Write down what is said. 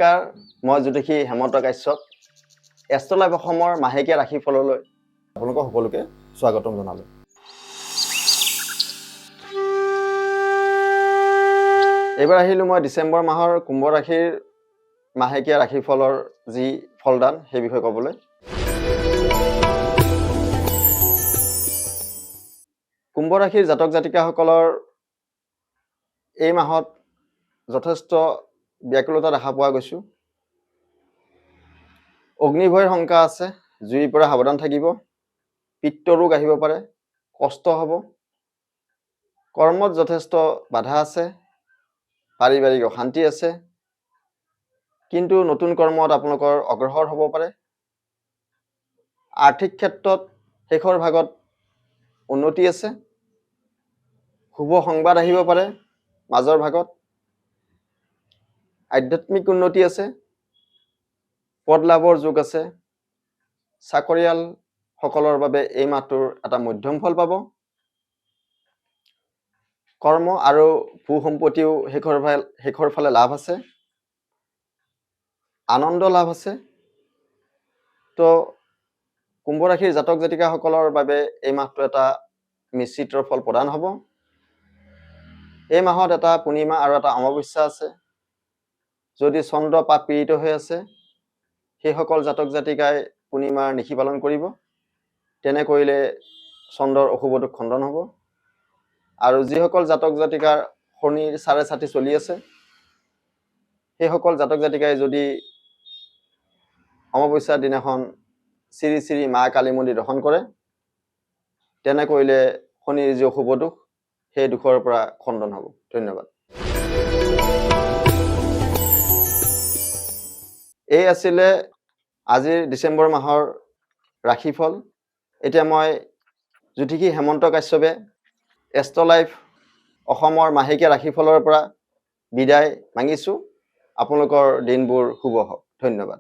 নমস্কাৰ, মই জ্যোতিষী হেমন্ত কাশ্যপ। এষ্ট্ৰ লাইভ অসমৰ মাহেকীয়া ৰাশিফললৈ আপোনালোকক সকলোকে স্বাগতম জনালোঁ। এইবাৰ আহিলোঁ মই ডিচেম্বৰ মাহৰ কুম্ভ ৰাশিৰ মাহেকীয়া ৰাশিফলৰ যি ফলদান, সেই বিষয়ে ক'বলৈ। কুম্ভ ৰাশিৰ জাতক জাতিকাসকলৰ এই মাহত যথেষ্ট ব্যাকুলতা দেখা পোৱা গৈছোঁ। অগ্নিভয়ৰ শংকা আছে, জুইৰ পৰা সাৱধান থাকিব। পিত্ত ৰোগ আহিব পাৰে, কষ্ট হ'ব। কৰ্মত যথেষ্ট বাধা আছে, পাৰিবাৰিক অশান্তি আছে, কিন্তু নতুন কৰ্মত আপোনালোকৰ অগ্ৰসৰ হ'ব পাৰে। আৰ্থিক ক্ষেত্ৰত শেষৰ ভাগত উন্নতি আছে। শুভ সংবাদ আহিব পাৰে মাজৰ ভাগত। আধ্যাত্মিক উন্নতি আছে, পদ লাভৰ যোগ আছে। চাকৰিয়ালসকলৰ বাবে এই মাহটোৰ এটা মধ্যম ফল পাব। কৰ্ম আৰু ভূ সম্পত্তিও শেষৰ ফালে লাভ আছে, আনন্দ লাভ আছে। তো কুম্ভ ৰাশিৰ জাতক জাতিকাসকলৰ বাবে এই মাহটো এটা মিশ্ৰিত ফল প্ৰদান হ'ব। এই মাহত এটা পূৰ্ণিমা আৰু এটা অমাৱস্যা আছে। যদি চন্দ্ৰ পাপ পীড়িত হৈ আছে, সেইসকল জাতক জাতিকাই পূৰ্ণিমাৰ নিশি পালন কৰিব। তেনে কৰিলে চন্দ্ৰৰ অশুভটো খণ্ডন হ'ব। আৰু যিসকল জাতক জাতিকাৰ শনিৰ 4.5 চলি আছে, সেইসকল জাতক জাতিকাই যদি অমাৱস্যাৰ দিনাখন শ্ৰী শ্ৰী মা কালী মন্দিৰ দৰ্শন কৰে, তেনে কৰিলে শনিৰ যি অশুভ দোষ, সেই দোষৰ পৰা খণ্ডন হ'ব। ধন্যবাদ। এই আছিলে আজিৰ ডিচেম্বৰ মাহৰ ৰাশিফল। এতিয়া মই জ্যোতিষী হেমন্ত কাশ্যপে এষ্ট্ৰ লাইফ অসমৰ মাহেকীয়া ৰাশিফলৰ পৰা বিদায় মাগিছোঁ। আপোনালোকৰ দিনবোৰ শুভ হওক। ধন্যবাদ।